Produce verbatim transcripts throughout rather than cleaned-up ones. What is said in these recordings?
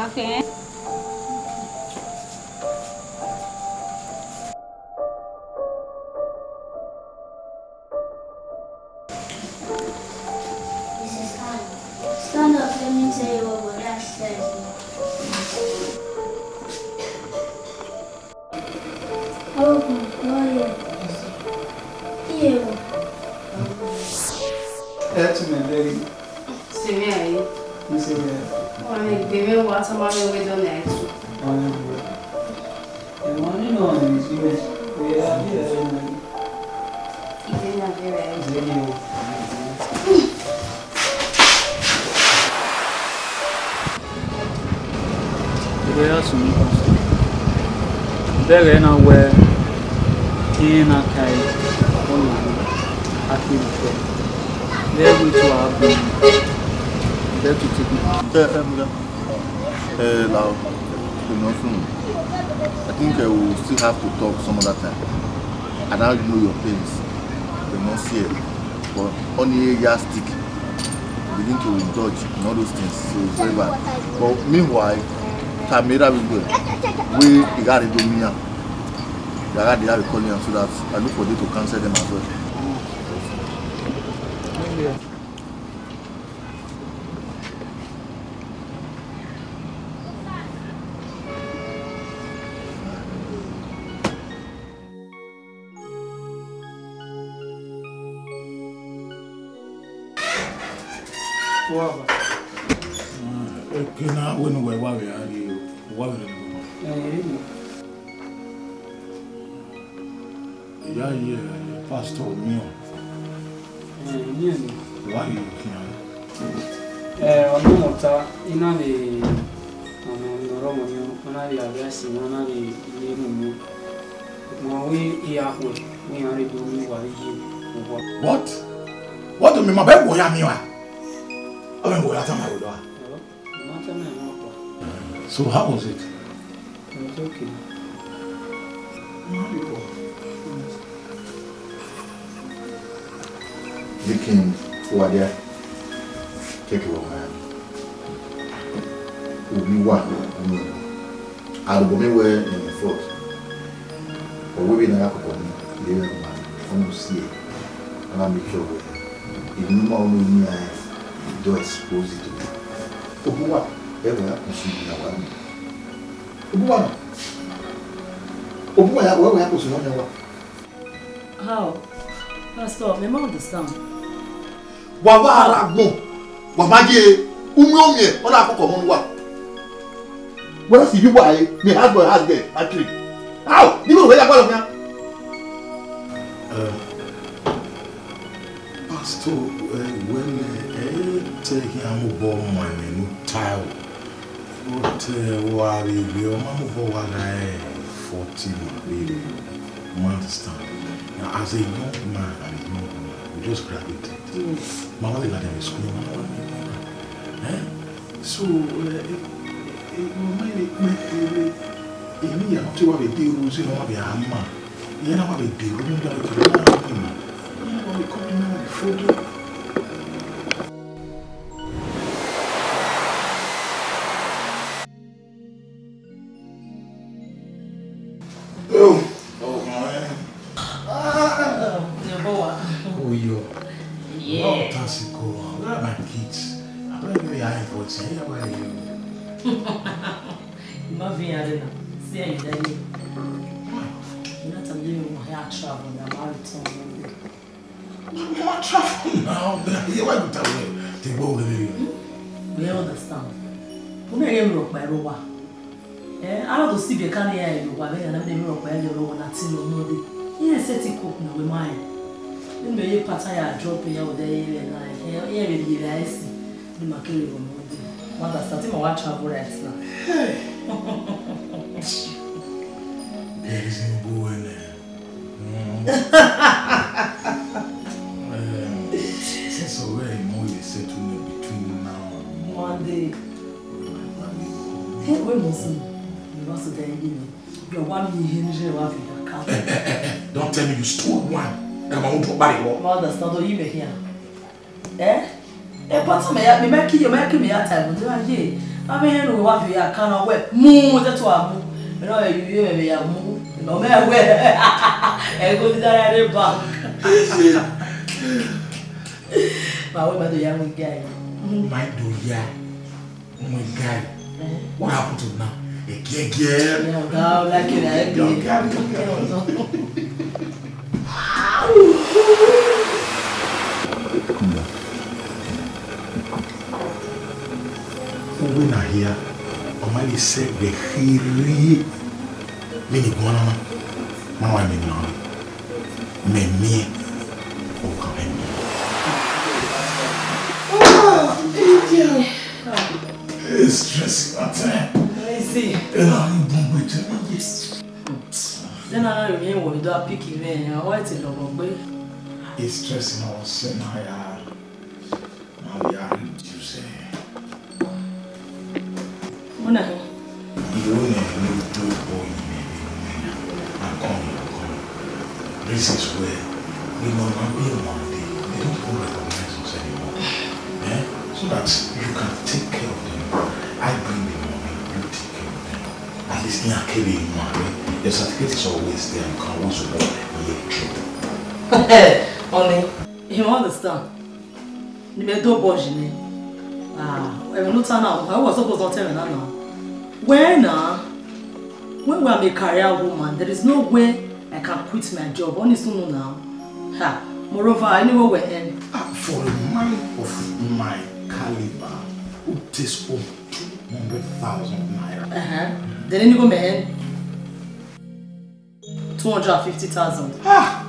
Okay. Missus Ann, stand up, let me tell you what Brother said. Oh, oh, yeah. Yeah. Ẹ tụmwẹ ẹre. Sẹ mwẹ a? Sẹ mwẹ a? Wa mwẹ egbe mwẹ wa tama mwẹ wẹ dọ na ẹtu. Wa mwẹ egbe. Emwa ni nọ ni si mwẹ, wẹ a ghi rẹ mwẹ. Ide na ghi rẹ. Ide ni o. Ebe ya sunu pastor. Bẹghe na wẹ irẹn na ka ẹe, ọ na a kere fẹ. Vbe ẹvbo eto a bu, bẹ tutu. Eh, eh, brother. Eh, Lao, you know, hmm, I think, uh, we will still have to talk some other time. And now you know your pains. You know, see it. But only a yardstick. Begin to indulge in all those things. So it's very bad. But meanwhile, Tamira will go. We, the guy, do me now. The guy, they have a calling so that I look for them to cancel them as well. Eke na wẹ ne uwẹ wa vbe a rrie, uwa vbe rre. Ya ye pastor miẹn. Wa ye khian. Eh, ọmọmọta, I na vbe, ọmọ ne ọ rre ọmọ nọ, ọ na vbe advice mwẹ, ọ na vbe rhie unu mwẹ. Ma wẹ I ya khuẹ, wẹ iran rre do miẹn uwa vbe ye owa. What? What do you mean? Ma bẹ wẹ ya miẹn wa? Ọ mẹ wẹ ya tama wẹ do a? Ọ, ọ ma tama mwẹ ọkpa. So how was it? It's okay. Deacon Uwadia, take it over. Obi wa, omi wa. Arobọ mwẹ wẹ in front. Ọ wẹ vbene a ya koko ni, irẹn ma, ọ mu si ẹe, a na make sure wẹ I ne uma unu ni a do expose it. Obuwa, ẹ wẹ a koko ni a wa ni. Obuwa na. Obuwa ya, wẹ wẹ a koko ni a wa. How? Pastor, me ma understand. Wa wa ra agbọn, wa ma ye umiọnmiẹn, ọ na koko ọmọ ne uwa. Wẹ si vbe uwa re, my house boy, house girl, my tree. How? Ni mo ya gba lọ fian. Eh, Pastor, eh, wẹ nẹ, eh, te khian mu obọ ma ẹmwẹ ne u ta o. But, eh, wa vbe vbe ọ ma mu obọ wa gha forty ma vbe, you understand? Now, as a young man and a young woman, we just graduated. Yes. Ma wa vbe ladian vbe school, ma wa vbe, eh? So, eh, eh, eh, ma ma vbe kpe, eh, eh, emwi ya te wa vbe de ru, si ma wa vbe a ma. Iran na wa vbe de ru, iran na wa vbe de ru, iran na wa vbe kọ, iran na wa vbe fo do. Oh, oh, man. Ah, your boy. Oh, yo. Yeah. Long time ago. Where are my kids? I don't even hear your voice. I hear where you. You might be here now. See how you done it. You know, I'm doing my hair travel. I'm out of town. Ma travel now. Why you travel? Take go away. You understand? Who may you look by Rowa? Eh, I don't see the kind of you are. Why I never look by your Rowa? That's in your body. He is setting cook now with mine. Then me, you part I drop here or there, here and I. Here, here, here, I see. The Makere Rowa. What does that mean? What travel right now? Hey. There is no go in there. Mm. Um, since already, you know, you settle me between now and Monday. Monday. Hey, wait, listen. You must have been, you know, you want me here, you have to come. Don't tell me you stole one. And I want to buy one. Mother, stand up, you may hear. Eh? Eh, but me, me, me, you make me a time. You are here. Avbe iran ne uwa viọ ya kan na wẹ mu, te tua mu. Ẹre ọ vbe ya mu. Nọ mẹ wẹ. Ẹgo ni da ra rre bank. Ma wẹ ma do ya mu guy. Ma do ya. Oh my guy, what happened to now? Egiẹgiẹ. Yeah, oga, like it, like it. Oga, oga, oga. Uwẹ na hia, ọ ma le sẹ ẹgbẹ kherhe. Vbene I guan na, ma wa miẹn emwi ne ọ rre. Mẹ miẹn, ọ gha mwẹ miẹn. Ah, idiot. Stress matter. Easy. Ẹ na ni bun gbe tẹ ni ye. Then I don't even want to pick him, eh, I want to love, but Stress na ọ sẹ na ya. Now we are reducing. Una. You know, you do boy in a, and come, come. This is where we no longer be one day. They don't even recognize us anymore. Eh? So that you can take care of them. I bring the money, you take care of them. At least, in a carry in one way. Your certificate is always there. You can always work in your job. Honey, you understand? Ne imẹ do bọ yi nẹ. Ah, ẹmwẹ ne u ta na, I was supposed to tell me na na. Wẹ na, when we are a career woman, there is no way I can quit my job. Ọni sunu na. Ha, moreover, anyway, we end. Ah, for a man of my caliber, who takes home two hundred thousand naira. Uh-huh. Then any go man. Two hundred and fifty thousand. Ah!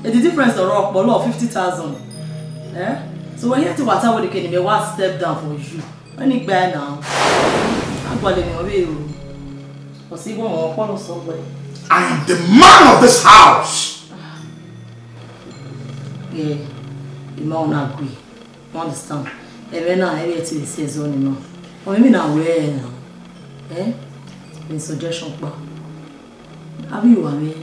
Eh, the difference ọrọ ọkpọlọ fifty thousand. Eh? So when you take water with the kenny, me wa step down for you. When you buy now, I'm going to be you. Or see one more corner somewhere. I am the man of this house. Yeah, the man will not agree. You understand? Even now, everything is says on, you know. Or maybe now where now? Eh? In suggestion, pa. Abi wa mwẹ,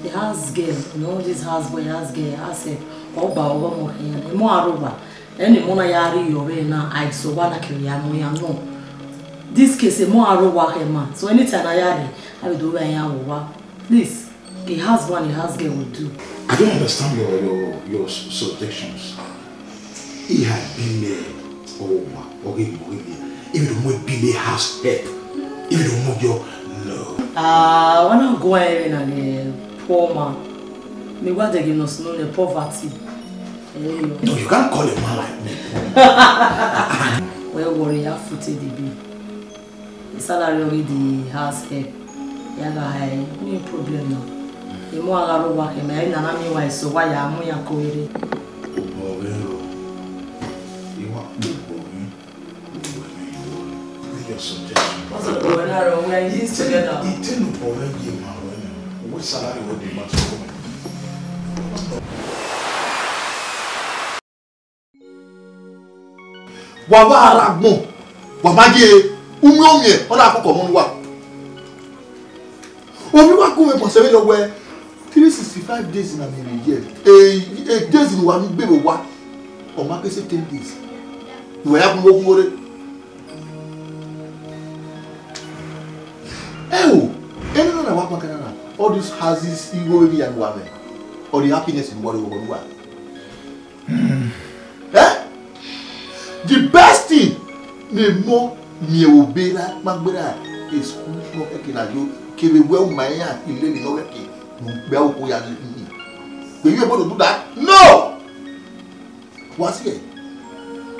the house girl, you know, this house boy, house girl, house help, ọ gba ọghọ ọmọ khian, emọ aro wa, ẹni emọ na ya rri yọ vbe na, a so wa na kere ya mu ya nọ. This case, emọ aro wa khẹ ma, so anytime na ya rre, a vbe do vbe ya wo wa. Please, a house boy and a house girl will do. I don't understand your, your, your s-, suggestions. Iran bi lẹ ọmwa, ọ ghi mu ghi lẹ. Even the one bi lẹ house help. Even the one yo, no. Ah, I wanna go even a poor man. Me wa de give us no poverty. Eh, yo. No, you can't call a man like me poor man. Well, worry, I have to take the bill. Salary already has help. Ya ga hai, no problem now. Emu a gha rre owa khẹ mẹ, a i na na miẹn wa eso, wa ya mu iran ko rre. Obọ vbe ro, I wa kpe obọ mwẹ, obọ mwẹ, obọ mwẹ. Make your suggestion. What's the problem? We are in this together. Ite ne obọ mwẹ ye ma wẹ nẹ, what salary wey dey match for me? Wa wa ra agbọn, wa ma ye umiọnmiẹn, ọ na kọkọ mọ ne uwa. Ovbi uwa gu mwẹ guan sẹ vberriọ wẹẹ, three sixty five days na miẹn vbe ye. E, e days ne uwa ni gbe vbe owa, ọ ma ke sẹ ten days. Uwa ya gun igho kugho rre. Ẹo, enena na wa kpakara na, all these houses, igho vbe ya ne uwa mwẹ, all the happiness ne uwa rre vbe owa. Eh? The best thing, ne emọ miẹn vbe obọ ra kpagbera, school nọ kẹkẹ na yo, kevbe wẹ u ma iran ilele nọ kẹkẹ, ne u gbe aro ko ya ni. Will you able to do that? No! Wa si ẹe?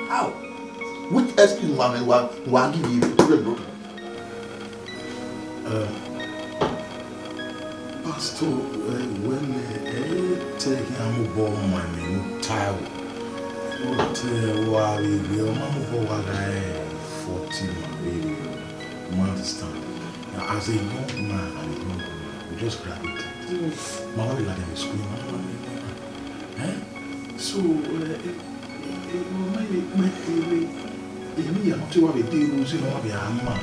How? Which excuse wa mẹ wa, wa give you problem, bro? Eh, Pastor, eh, wẹ nẹ, eh, te khian mobọ ma nẹ ne u ta ẹvbo. But, eh, wa vbe rhie, ọ ma mobọ wa gha re forty ma vbe rhie, you understand? Now, as a young man and a young woman, we just graduated. Yes. Ma wa vbe ladian vbe school, ma wa vbe, eh? So, eh, eh, eh, ma vbe kpẹn kere, emwi ya te wa vbe de ru, zẹ ne wa vbe a ma.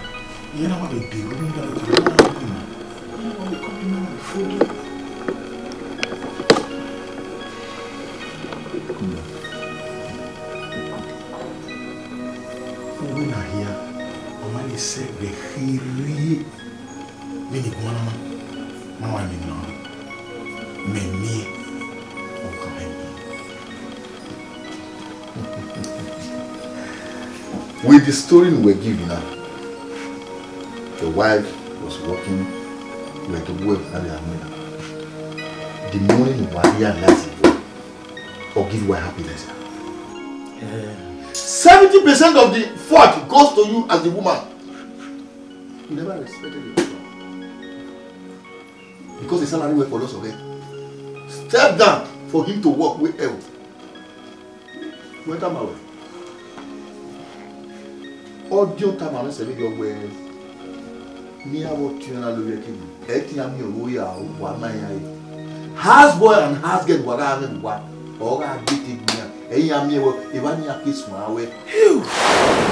Iran na wa vbe de ru, ne da vbe kere, wa vbe ma. Iran wa vbe kọ na fo. Uwẹ na hia, ọ ma le Vbene I guan na, ma wa miẹn emwi ne ọ rre, mẹ miẹn ọkhan ẹre. With the story we were given now, your wife was working, you were to work, now you are married. The morning you were realizing, or give you happiness. Eh, seventy percent of the fault goes to you as the woman. You never respected your husband. Because the salary were for loss of it. Step down for him to work with help. Wẹ tama wẹ. Ọdiọn tama mwẹ sẹ vberriọ wẹẹ, ne iran vbe ọtiọnrẹn na lo vbe ẹki, ẹ i te iran miẹn ọghe ya wa ma iran re. House boy and house girl wa gha mwẹ vbe uwa, ọ gha dete egbe iran, ẹ i iran miẹn wẹẹ evba ne iran ke suẹn ruẹ.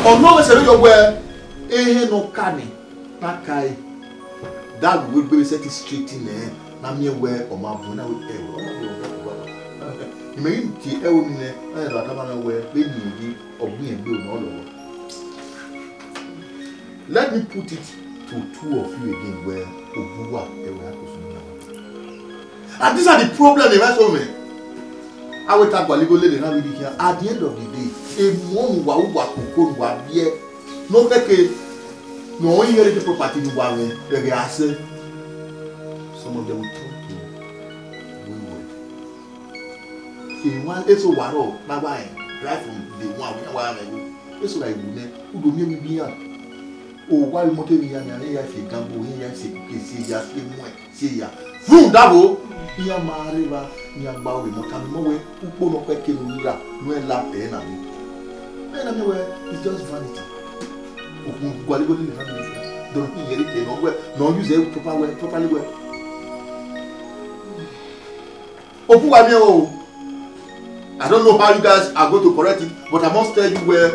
Ọ nọ mwẹ sẹ vberriọ wẹẹ, ehẹn ne ọ ka nẹ, na ka ẹre. Dagbe wẹ egbe vbe sẹtin straight nẹ, na miẹn wẹẹ ọ ma bun na wẹẹ ẹvbo, ọ ma bun na wẹẹ. Imẹ ghi tie ẹvbo nii nẹ, na rẹn do tama mwẹ wẹẹ vbene irẹn ye, ọ gbe irẹn gbe, ne ọ lọghọ. Let me put it to two of you again wẹẹ, obuwa ẹvbo ya ko sunu na. And these are the problem evba eso mwẹ. Avbe ta gualọ igho lele na vbe rhie khian. At the end of the day, emọ ne uwa ru, uwa koko ne uwa biẹ, ne ọ kẹke ne ọ i inherit property ne uwa mwẹ vbe ẹghẹ a sẹ. Some of them will turn to wayward. Emwa eso wa rrọọ ne a wa rẹn right from day one, wẹ iran wa mwẹ igho. Eso gha wu nẹ, u do miẹn vbe iran. Owa vbe imọto emwi hia nian, iran ya fi egango, iran ya fi ekpukpẹ, si eya, si emuẹn, si eya. Rhunmwuda vbo, iran ma rre evba, iran gba vbe imọto, amẹ mọ wẹẹ ukpo ne ọ kpẹe ke ne u ra, ne u la ẹre na ni. Ẹre na miẹn wẹẹ, it's just vanity. Okhuo gualọ igho lele family, dọrọ iye rre ke ne ọ wẹẹ, ne ọ use proper well, properly well. Obuwa miẹn o. I don't know how you guys are going to correct it, but I must tell you well,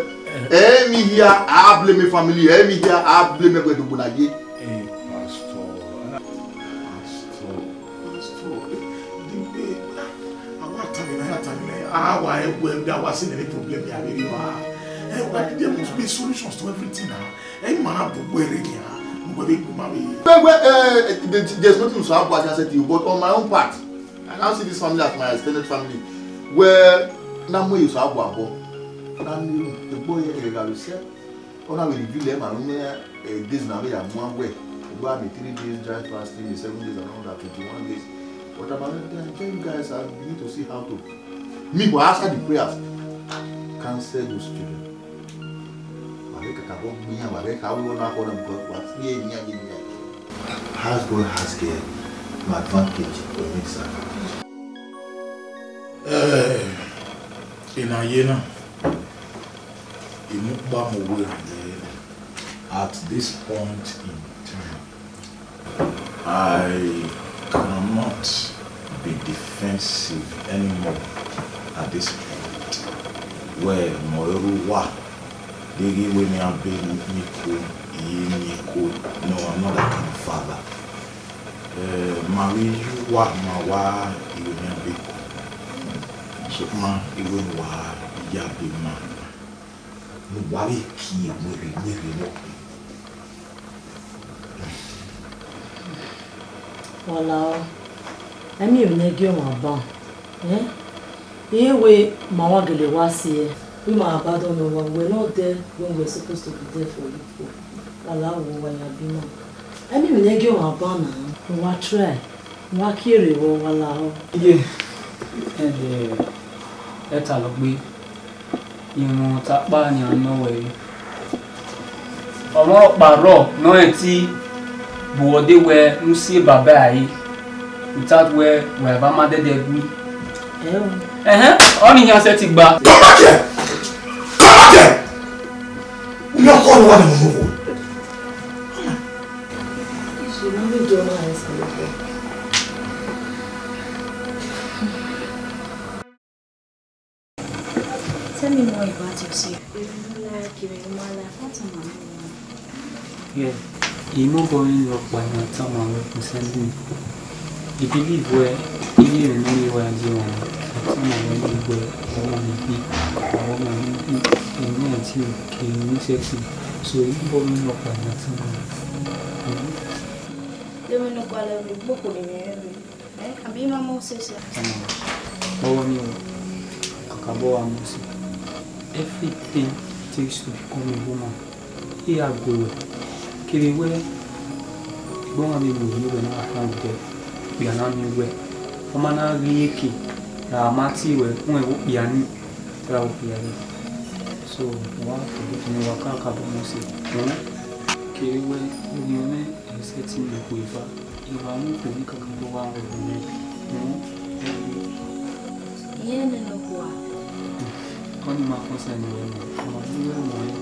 eh, emwi hia, I blame family, emwi hia, I blame everybody. Eh, Pastor, Pastor, Pastor, the way, ah, our time, our time, ah, why, well, that was in any problem, yeah, really, ah. Eh, but there must be solutions to everything, ah. Eh, man, I put where it, ah, where it, mommy. Well, well, eh, there- there's nothing to say about that, but on my own part, I now see this family as my extended family. Where na mu eyo sa bu abọ. Na ni ru, egbe ẹre ẹghẹ gha vbe sẹ. Ọ na vbe reveal ẹre ma ne, eh, days na vbe ya mu wẹ. Egbe a mi three days dry fasting, the seven days and all that, twenty-one days. But I'm, I tell you guys, I begin to see how to, me, but after the prayers, cancel those children. Wa vbe kakabọ gbe iran, wa vbe kha ru ọna khọ na, because wa tie iran ye iran. House boy, house girl, my advantage or misadvantage. Eh, ena ye na, I mu kpa mu wẹ rẹn ye na. At this point in time, I cannot be defensive anymore at this point. Wẹ mẹ ọre ru uwa, deghẹ wẹ ne iran be ne iko, I ye ne iko, no, I'm not that kind of father. Eh, ma vbe ye uwa, ma wa iro ne iran be ko. Sokpan I wẹ ne uwa ya be ma, ne uwa vbe kie werriẹ werriẹ nọ. Wa lahọ, ẹ miẹn emwi ne gie ọmwa ban, eh? Iye wẹ ma wa gele wa si ẹe, wẹ ma abandon ọmwa, wẹ ne ọ dẹ, when we're supposed to be there for you. Wa lahọ, wa ya bi ima. Ẹ miẹn emwi ne gie ọmwa ban na. Wa try, wa kie rre vbọ, wa lahọ. Iye, ẹ, ẹ ta lọ gbe. Imwẹ ọta ọkpa nian nọ wẹ re. Ọmwa ọkpa rrọọ ne ọ rẹn te bu uwẹ ọde wẹ ne u si baba ẹre, without wẹ wẹ eva ma dẹdẹ gui. Ẹhẹn, ọnii hia sẹtin gba. Come back here! Come back here! Uyan kọ ne wa na mu wo. Tell me more about yourself. Yeah, I mobọ mwẹ ne ọkpa ne a tama mwẹ concerning. I believe wẹ, iye mwẹ ne ọ ye wa ye ọmwa, a tama mwẹ ne wẹ ọmwa ne bi, ọmwa ne bi, emwi ne a tie ke ne sẹtin. So, I mobọ mwẹ ne ọkpa ne a tama mwẹ. Emwi ne ọ gualọ vbe igboko ne I mwẹ vbe, eh, abi ima mu sese. Ọmọ, ọghe ọnii o, kakabọ wa mu sẹ. Everything takes to become a woman. Iran gu wẹ, kevbe wẹ, egbe ọmwa vbe miẹn iyẹn wẹ na wa khian odẹ, okpia na miẹn wẹ, ọ ma na ghi eke, ra ma tie wẹ, wẹ okpia ni. Ra okpia ni. So, wa forgive me, wa kakabọ mu sẹ. Hmm? Kevbe wẹ, orhiọn mwẹ, ẹ i sẹtin miẹn okhuo eva. Evba mu okhuo ni kakabọ wa wẹ orhiọn mwẹ. Hmm? Iran nene okhuo a? Ọni ma kọn sẹ ne wẹ nọ, ọ ma ghi wẹ mọ ẹn,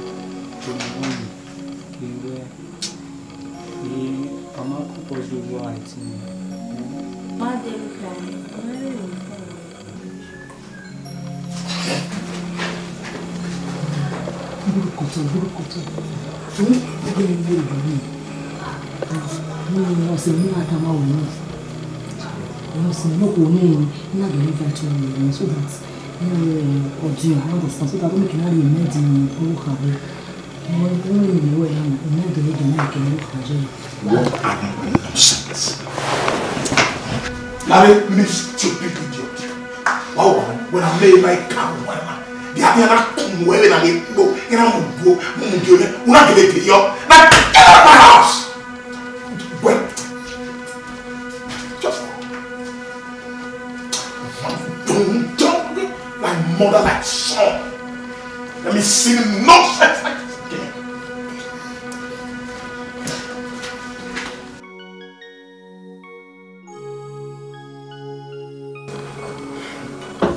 orhiọn mwẹ, kevbe wẹ, I, a ma kọn pọ ju owa ẹtin mwẹ. Hmm? Ma dẹ okhuo a, ọ ma rẹrẹ okhuo a. Gburukoto, gburukoto. Hmm? Ọghe ne I ye vbe nii. Hmm, ọse ne a tama wẹ nọ. Ọse ne okhuo nẹ, I na gele invite ọmọ so that, eh, ọdiọn, I understand, so that we can have a meeting, we will have a What kind of nonsense? Larry, you stupid idiot. Wow, when I made my car, when I, the other night, when I go, you know, go, you know, you know, get out of my house. Well, just don't talk like mother, like son. Let me see the nonsense like this again.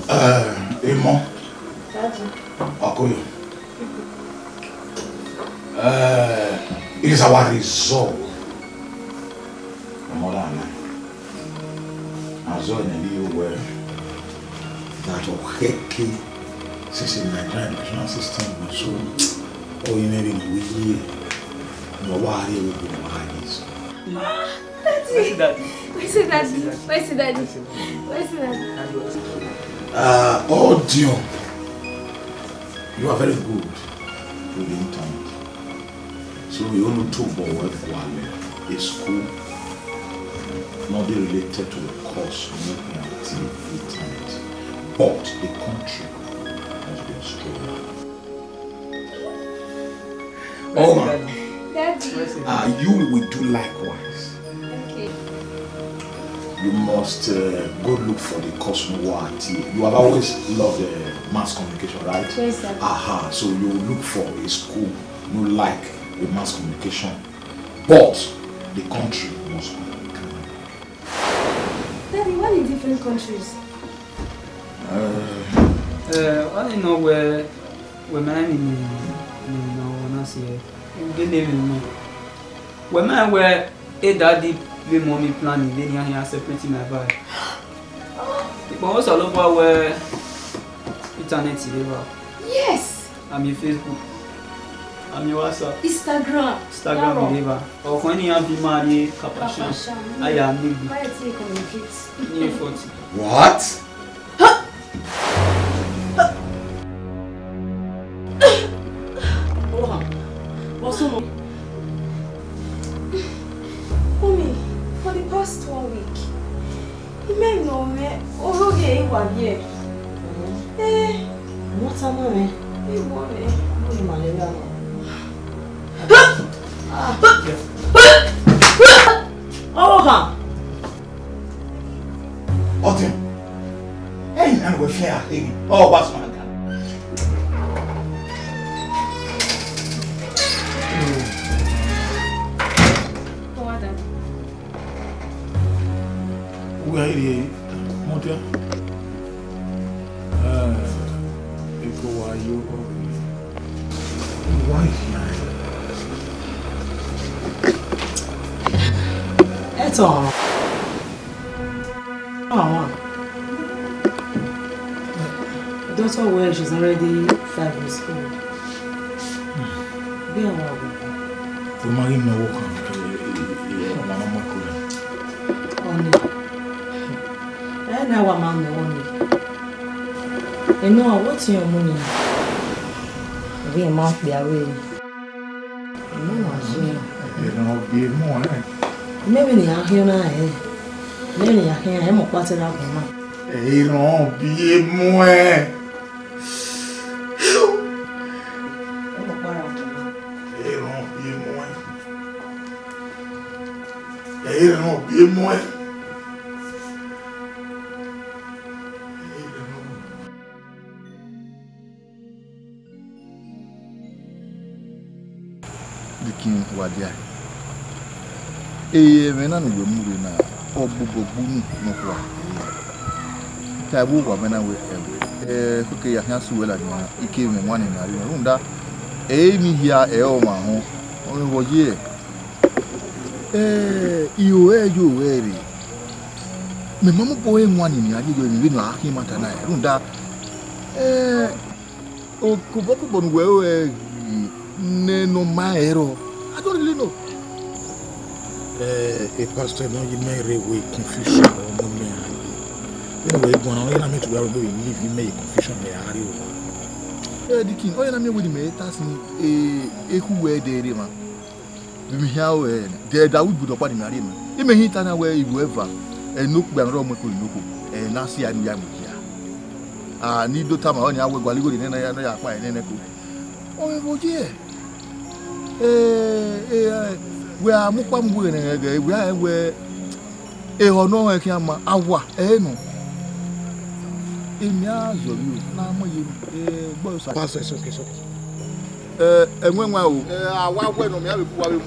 Uh, Emo. Daddy. Okoye. Uh, it is our resolve. Ọmọ na nẹ. Azọ ne I rhie wẹ that ọ khẹke since the Nigerian educational system was so oyinmwẹrẹ ne we ye ne ọ wa rhie wẹ gbe ma ha ye so. Daddy. Where's daddy? Where's daddy? Where's daddy? Where's daddy? Uh, audio. You are very good with the internet. So you only two boy work while a school not be related to the course making activity, but the country has been struggling. Oh, Daddy. Daddy. Uh, you will do likewise. Okay. You must uh, go look for the course more. You have always loved uh, mass communication, right? Yes, sir. Aha, so you look for a school you like the mass communication, but the country must come. Daddy, why in different countries? Uh, uh, I didn't know where, where my name is. Wẹ ma wẹ e daddy vbe mummy plan vbenian hia separate my vibe. Ikpọnmwẹ Osanobua wẹ internet rre evba. Yes. Ami Facebook. Ami WhatsApp. Instagram. Instagram rre evba. Ọkhọn ne iran viọ ima rrie Kapashan. Kapashan. A ya miẹn egbe. Ma rẹn te communicate. Ni forty. What? Ohan, what's wrong? Mommy, for the past one week, I mẹ nọ mwẹ orhoghe I wa ye. Eh. What's wrong, mommy? I wa mwẹ. Mommy, malaria nọ. Ah. Ohan. Ọtẹn, ẹyin na wẹ fian a keghi, ọ wa sunu aga. Uwa rhie mọdia. Eko wa yo ọghe. Uwa rhie. Ẹtọ. Awa. Doctor wẹ she's already five years old. Be awa wẹ. Ọ ma ghi nọ ọvbokhan, eh, eh, eh, ọmwa ne ọ mu ẹko rẹ. Ọni. Ẹ na wa ma nọ ọni. Eno a wo tiọn mu ni. Vbe ma kpia vbe. Eno ma je. Eno bi mu, eh. Mẹ vbene I ya khian na rẹn, mẹ vbene I ya khian rẹn, mẹ ọkpa te na gbọn na. Ẹ i rẹn ọ biẹ muẹn. Ẹ i rẹn ọ biẹ muẹn. Ẹ i rẹn ọ biẹ muẹn. Dikin, wa dia. Ẹmwẹ na ne uwẹ mu rre na, ọ gbobọ gbe unu nọkhua. Te a vbe owa mwẹ na wẹ, ẹmwẹ, eh, koko ya khian su wẹ ladian, I ke mwẹ wan nene a rre mwẹ. Rhunmwuda, ẹ i re emwi hia, ẹ i re ọmwa họn. Ọ vbe vbọ ye? Eh, I ho ẹre yo ruẹ rre. Mẹ ma mobọ ẹre wan nene a rre, emwi vbene a khian ma ta na, rhunmwuda, eh, okobọ okobọ ne uwẹ ru ẹre nẹ ne ọ ma rẹn rrọọ. I don't really know. Eh, e pastor nọ ye mẹ rre wẹ confusion ọ mu mẹ a. Vbene wẹ guan na, ọ ye na miẹn te uwa ro gbe vbe live imẹ ye confusion mẹ a rre o. Eh, Dikin, ọ ye na miẹn wẹ ne imẹ ta sin, eh, ekhu wẹ dẹ rre emwa. Vbe imẹ khian ru ẹre, de ẹdẹ a ru ibudo ọkpa ne imẹ a rhie nọ. Imẹ hin ta na wẹ iruẹva, ẹre ne okpia ne ọ rre ọmọ ẹko ne okhuo, ẹre ne a si a ne u ya mu hia. A ni do tama ọnii, a wẹ gualọ igho rhie nene ya, ne ọ ya kpa ẹre nene ẹko. Ọ vbe vbo ye? Eh, eh, wẹ a mu ukpa mu uwu ẹghẹghẹ, wẹ a rẹn wẹ ehọ ne ọ rẹn khian ma, a wa ẹre nọ. Emwi a zọ vbe o, ne a mu ye, eh, gbọ sa. Pastor, it's okay, it's okay. Eh, ẹwẹn wan o. Eh, a wa wẹ nọ, mẹ a vbe ku uwa vbe mu.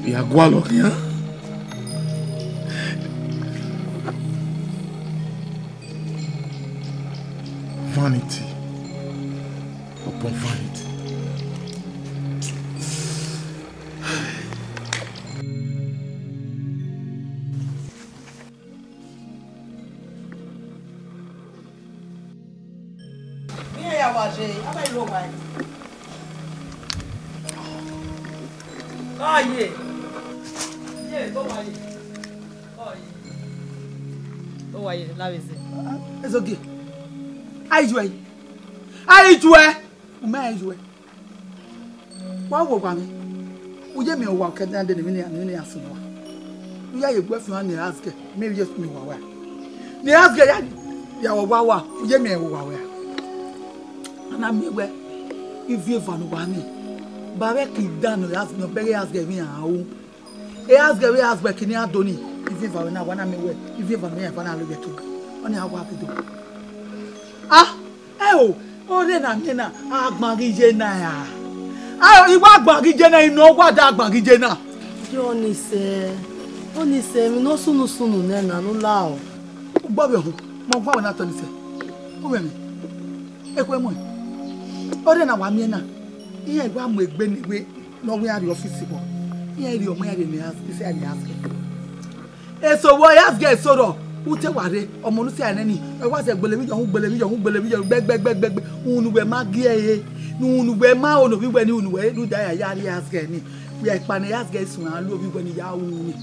Ya gualọ khian. Vanity upon vanity. Iran ya wa je, a ma iro wa. Oye. Ye, to wa ye. Oye. To wa ye, la vbe ze. Ezogie. Ai juẹ. Ai juẹ. U ma ai juẹ. Wa wo owa mwẹ, u ye miẹn owa ọkẹdẹ na dede vbene iran, vbene iran sunu uwa. U ya ye egbe ẹfian ne Azgẹ, mẹ ye miẹn owa wẹ. Ne Azgẹ ya, ya vbe owa uwa, u ye miẹn owa wẹ. A na miẹn wẹ, ivie eva ne uwa miẹn, ba vbe ẹki dan ne ọ bẹghe Azgẹ vbe iran ru. E Azgẹ vbe Azgẹ kini a do ni, ivie eva wẹ na, wa na miẹn wẹ, ivie eva ne iran eva na lo vbe ẹki. Ọnii a wa ghe do. Ah! Ẹo, ọrẹ na miẹn na, agban ghi ye na ra? Ẹo, I wa agban ghi ye na, I nọ wa da agban ghi ye na. Ye ọnii sẹ, ọnii sẹ, emwi ne ọ sunu sunu nẹ na, ne u la o. Ugbọ vbe ọhun, ma ọguan wẹ na tọ ọnii sẹ. U mwẹ emwi, ekhue muẹn. Ọrẹ na wa miẹn na, iran wa mu egbe ne iwe ne ọ wẹ iran rrie ọfisi vbọ. Iran rhie ọmọ iran rhie ne iran, ise iran rhie Azgẹ. Eso vbe Azgẹ eso rrọọ, u te wa rre, ọmọ ne u sẹ nẹ ni, ọ wa zẹ gbele vbe iyọ, hu gbele vbe iyọ, hu gbele vbe iyọ, gbẹgbẹgbẹgbẹ, uhunmwu ne uwẹ ma gie ẹre, ne uhunmwu ne uwẹ ma ho ne ovbi uwẹ ni, uhunmwu ne uwẹ rhunmwuda ya ya rrie Azgẹ ni, wẹ ekpa ne Azgẹ sunu a lo ovbi uwẹ ni ya ru ni.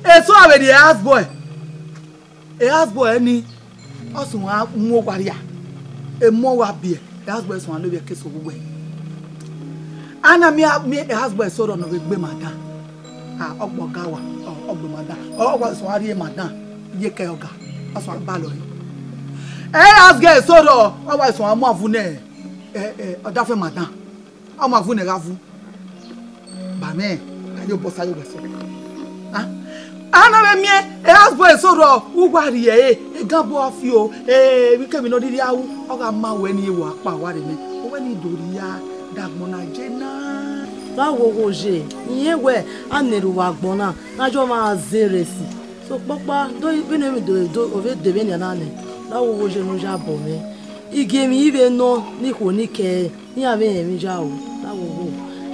Eso a vbe rrie house boy, e house boy ni, ọ sunu a mu owa ria, emọ wa biẹ, e house boy sunu a lo ovbi ẹke eso vbe uwẹ. Ana miẹn, miẹn house girl eso rọ ne ọ vbe gbe madam. Ah, ọgbọ ga wa, ọ, ọgbọ madam. Ọ, ọ wa sẹ rhie madam, ye kẹ ọga, ọ sẹ ba lọ yi. Eh, house girl eso rọ, ọ wa sẹ mu avu nẹ, eh, eh, ọdafẹn madam. Ọ mu avu nẹ gha vu. Ba mwẹ, a yo bọ sa yo wẹ sẹ. Ah, a na vbe miẹn, eh, house girl eso rọ, u wa rhie ẹre, egan bọ fi o, eh, emwi kemwi ne ọ rhirhi ru, ọ gha ma wẹ ne I wa kpa wa rre nẹ, wẹ ne I do rhia da agbọn na je na. Ra wo wo je, irẹn wẹ a na rre uwa agbọn na, na jọ ma zẹ rre si. Sokpan kpa, do vbene emwi do, do, ovbi dee vbene a na nẹ, ra wo wo je ne u ya bọ mwẹ. I gie emwi ivbe nọ ne ikhuo ni kẹe, iran vbe rẹn emwi ya ru, ra wo wo.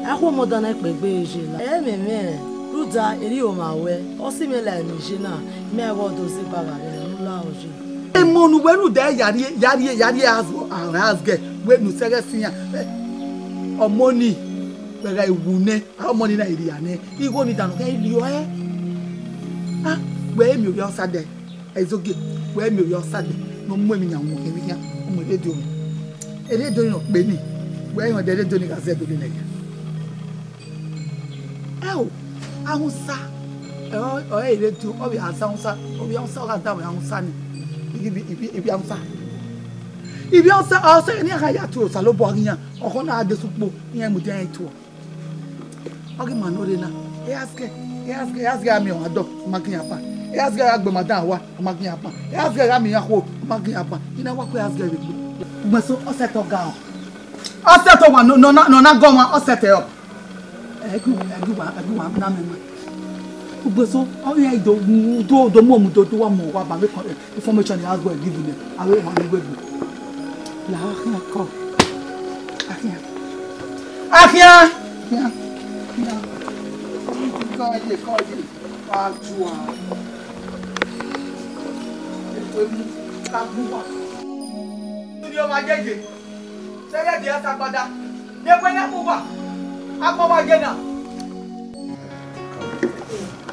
A khu ọmọ dan na ikpẹgbe je la. Ẹ mwẹ mwẹ, rhunmwuda erriọ ma ruẹ, ọ si mwẹ la emwi je na, I ma ẹghẹ ọ do zẹ gba gha vbe ne u la oje. Emọ ne uwẹ rhunmwuda ya rhie, ya rhie, ya rhie house, house girl, wẹ ne u sẹ ẹghẹ sẹ iran. Ọmọ ni, wẹ gha wu nẹ, ọmọ ni na i rhia nẹ, igho ni danọ kẹ i rhiọ ẹre. Ah, wẹ i miẹn ovbi Hausa dẹ, Ezogie, wẹ i miẹn ovbi Hausa dẹ, ne ọ mu emwi yan wọn kẹ vbe khian, ọ mu erriọ do ni. Erriọ do ni ne ọ kpe ni, wẹ i họn dẹ erriọ do ni gha zẹ do ni nẹ khian. Ẹo, Hausa, ọ, ọ, erriọ do, ọ vbe a zẹ Hausa, ovbi Hausa, ọ gha danmwẹ Hausa ni, ivbi, ivbi, ivbi Hausa. Ivbi Hausa, Hausa, ne iran ya tuẹ Osanobua ghi iran, ọkhọ na gha de sẹ ukpo, iran mudia iran tuọ. Ọ ghi ma ne ọ rre na, e house girl, e house girl, e house girl gha miẹn ọmwa dọ, ọ ma gi iran ban. E house girl gha gbe madam wa, ọ ma gi iran ban. E house girl gha miẹn iran okhuo, ọ ma gi iran ban. I na wa ku e house girl vbe egbe. Ugbẹn eso, ọ sẹtin ọ ga ọ. Ọ sẹtin ọ wa nọ, nọ na, nọ na gọ ọmwa, ọ sẹtin ọ. Ẹ gi uwa, ẹ gi uwa, ẹ gi uwa na mẹ ma. Ugbẹn eso, ọ ghi do, do, do mu ọmọ, do, do wa mu wa ba vbe kọ, information ya gbe give nẹ, avbe ọmwa ni wegbe. La akhian kọ. Akhian. Akhian. Akhian. Akhian. Kọ ye, kọ ye. Wa ju a. Ekwe mu, ka gu wa. Studio ma jeje. Sẹrẹ dia sagbada. Ne ekwe ne mu wa. Akpọ wa je na.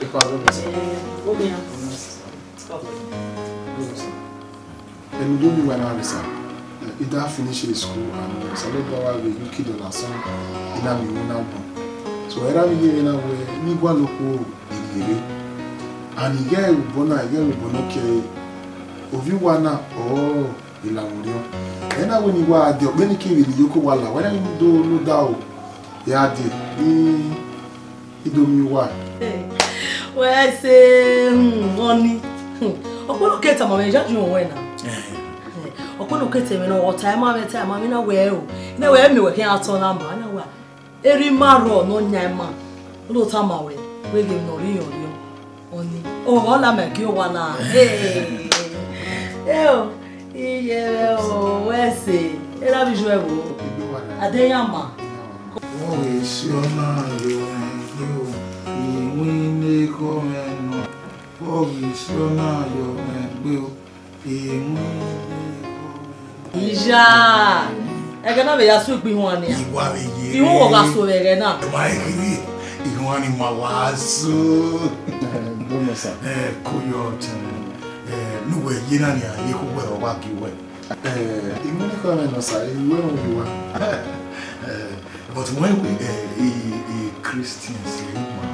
Ipa ló lọ sí. Ẹnu do mi wa na risa. I da finish school and Osanobua wa vbe U K dọla sọn, I na miẹn unu na gbọn. So, ẹre avbe iye mwẹ na wẹ, ne I gualọ okhuo, I rhie rre. And I ghẹ rre obọ na, I ghẹ rre obọ ne ọ kẹe, ovbi uwa na, ọ, I la vbe orhiọn. Ẹ na wẹ ne I wa dee, ọ kpe ne I ke vbe rhie iyeke uwa la, wẹ na do ne odaro, ya dee, I, I do miẹn uwa. Wẹ sẹ, hmm, ọni. Hmm. Ọkpẹn ne ọ ke tama mwẹ, I ya ju wẹ na. Eh. Eh, ọkpẹn ne ọ ke tama mwẹ na, ọ ta ma mwẹ, ta ma mwẹ na wẹ o. Ne wẹ miẹn wẹ khian tọn na ma, na wa. Erha ima rrọọ ne ọ yan ima, ọ do tama wẹ, wẹ ghe emwi ne ọ rre irẹn orhiọn. Ọni, ọ la mẹ gie owa na. Hey. Eo, iye mwẹ o, wẹ sẹ, erha vbe iye ẹvbo. Ade ya ma. Ọ ghi si ọna yo mwẹ gbe o, iwinna ekhọe mwẹ nọ. Ọ ghi si ọna yo mwẹ gbe o, iwinna ekhọe mwẹ nọ. Iya, ẹghẹ na vbe ya so egbe ihuan nia. Iwa vbe ye. Ihuan wọ gha so vbe ẹghẹ na. Ẹ ma kiri, ihuan ni ma wa so. Eh, bro, sir. Eh, koyọ tẹ. Eh, ne uwẹ ye na nia, ye khu wẹ, ọ wa gie uwẹ. Eh, I mu ni kọ mwẹ nọ sa, I wẹ mu yi wa. Eh, but when we, eh, i, i Christians, eh, ima,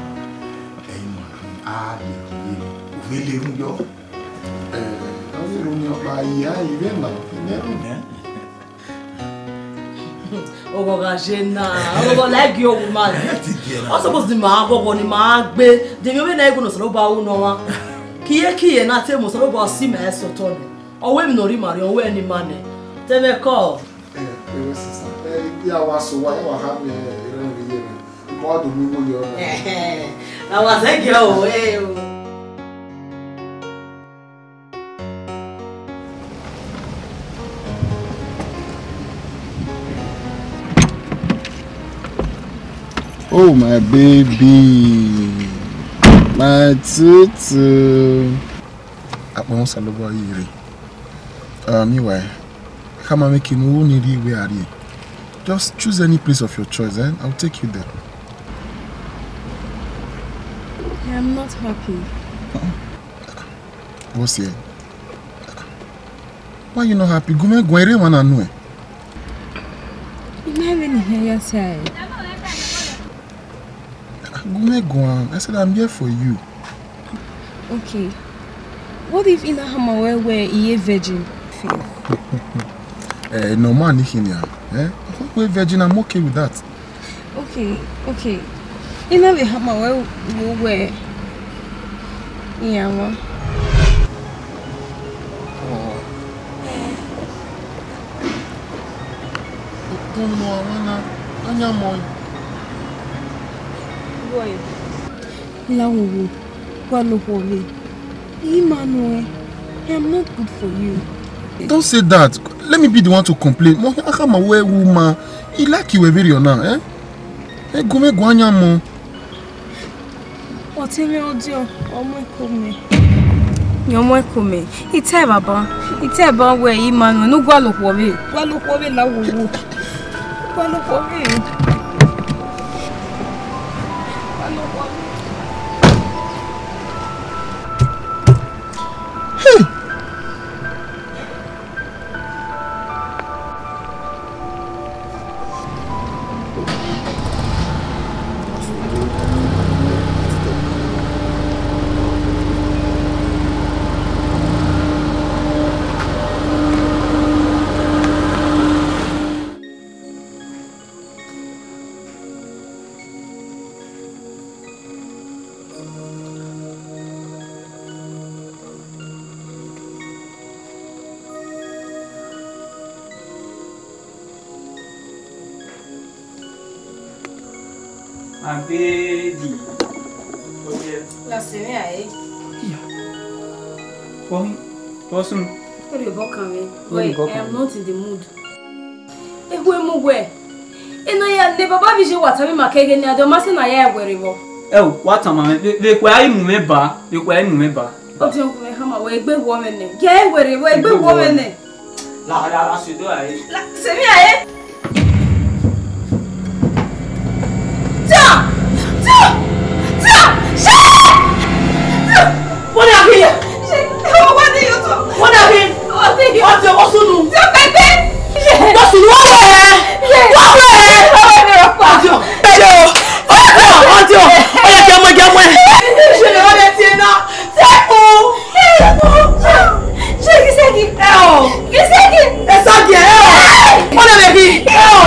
eh, ima, a ye, ye, u vbe le ru yọ. Eh, ọ vbe ru ni ọkpa, I ya, I vbe na, I nẹ ru. Eh? Oghọgha je na, oghọgha like your woman. Eh, ti gie na. Ọ suppose ni ma ghọghọ ni ma gbe, de mi ovbi na ego no sọrọ ba u nọ wa. Kiye kiye na te mo sọrọ ba si ma eso tọ nẹ. Ọ wẹ emwi ne ọ rre ima rre, ọ wẹ ne ima nẹ. Te mwẹ kọ. Eh, eh, sister. Eh, ya wa so wa, ya wa ha mi, eh, erẹn vbe iye mwẹ. Mo wa do mu igho yọ na. Eh, eh. Na wa zẹ gie o, eh, o. Oh, my baby, my tutu. Akpọnmwẹ Osanobua ye rre. Uh, meanwhile, khama mwẹ eke ne u ru ni rhie iwe a rrie. Just choose any place of your choice, eh? I'll take you there. I am not happy. What's here? Why you not happy? Gu mwẹ guan, erha emwa na nuẹn. I ma vbe ne I hia ya sẹ ẹre. Gu mwẹ guan. I said I'm here for you. Okay. What if I na khama ruẹ wẹẹ I ye virgin? Eh, no man, ni khin nian. Eh? If you virgin, I'm okay with that. Okay, okay. I na vbe khama ruẹ wẹẹ I ya mwa. Gun mọ ọmwa na, a yan mọ. Boy, la wowo, wa lo khuọvbe. I ma nuẹn, I am not good for you. Don't say that. Let me be the one to complain. Mọ a khama wẹ wu ma. I like you very well now, eh? Eh, gu mwẹ guan yan mọ. Ọtẹn mwẹ ọdiọn, ọ mu ẹko mẹ. Yọ mu ẹko mẹ. I te baba, I te baba wẹ I ma nuẹn, ne u gualọ khuọvbe. Gualọ khuọvbe la wowo. Gualọ khuọvbe. Gualọ khuọvbe. Hey! My baby. La sẹ mwẹ a re. Iya. Kpọhun, kpọsun. Erriọ obọ kan mwẹ. Erriọ obọ kan. I am not in the mood. Ehue mu wẹ. Ena ya ne baba vbe iye wa tama ima kẹghe ne a dọ ma sẹ ne a ya ẹwẹrẹ vbọ. Ẹ o, wa tama mwẹ, vbe, vbe ekhue a i mu mwẹ ba, vbe ekhue a i mu mwẹ ba. Ọdiọn gu mwẹ khama wẹ egbe wọ mwẹ nẹ. Gie ẹwẹrẹ vbọ, egbe wọ mwẹ nẹ. La, la, la, sẹ do a re. La, sẹ mwẹ a re. Tia! Tia! Tia! Shit! What happened? Shit! What happened? What happened? What happened? What happened? Shit! What happened? What happened? What happened? Ọjọ! Ọjọ! Ọjọ! Ọjọ! Ọjọ! Ọjọ! Ṣé kìí ṣe kí? Ẹ o. Kìí ṣe kí? Ẹ sọ kí ẹ o. Wọ́n lè bẹ̀ kí. Ẹ o.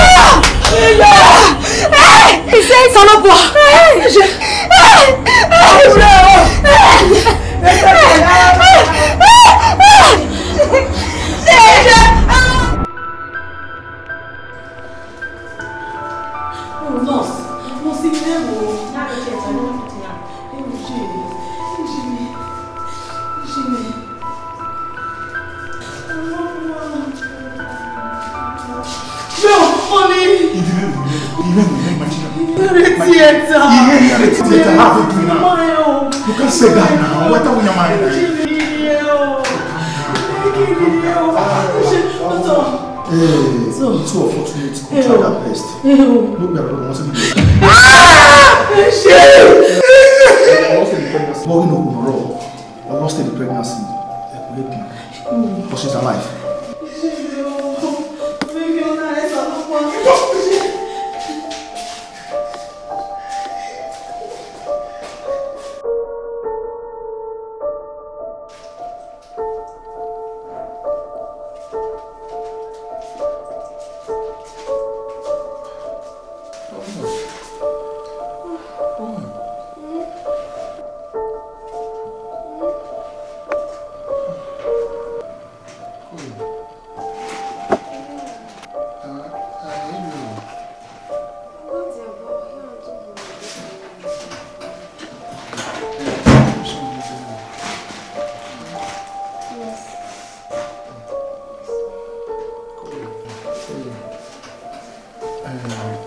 Ẹ! Kìí ṣe sọlọ́pọ̀. Ẹ! Ẹ! Nurse, nurse, ilé wo? Ẹ wo, ṣe, ṣe mi, ṣe mi. No, honey. Ilé wo, ilé wo, ilé wo, ilé wo, ilé wo. Ilé theater. Ilé, ilé theater, how are you doing now? You can't say that now. What are we, am I? Doctor. Hey, so, it's too unfortunate. Hey, try your best. Hey, oh. Look, we are going to But you know, no, no, I lost the pregnancy. But she's alive.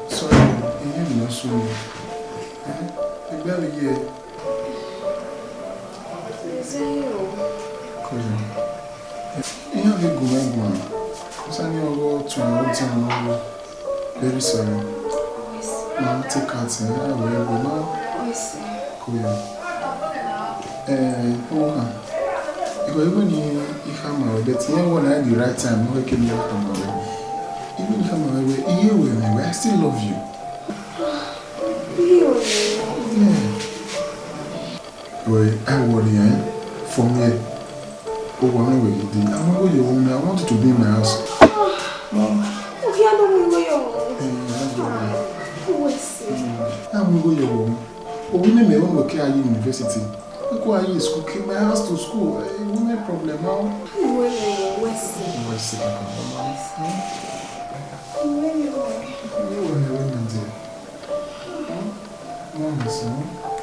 Sorry, ẹyẹ mi ọ sunu. Ẹgbẹ́ mi yẹ. Kọyọ. Iran vbe gu mwẹ guan. Ọsa ni ọghe ọtẹn ọre ọtẹn ọre. Very sorry. Ma take out, eh, I will go now. Kọyọ. Eh, Oka. Because even if I marry, but you know what, at the right time, no, I can never come away. Even if I marry, you will, I still love you. Boy, I worry, eh? For me, oh, I know where you dey. I wan go your room. I want you to be in my house. Mom. Okhian do mu iwe yo. Eh, I go. Uwẹ si. I wan go your room. But we need me own okay at university. We go at school, keep my house to school. Eh, women problem now. Iwe yo, uwẹ si. Uwẹ si, Papa, Mama. Iwe yo. Iwe yo, iwe yo, dear. Mama, son.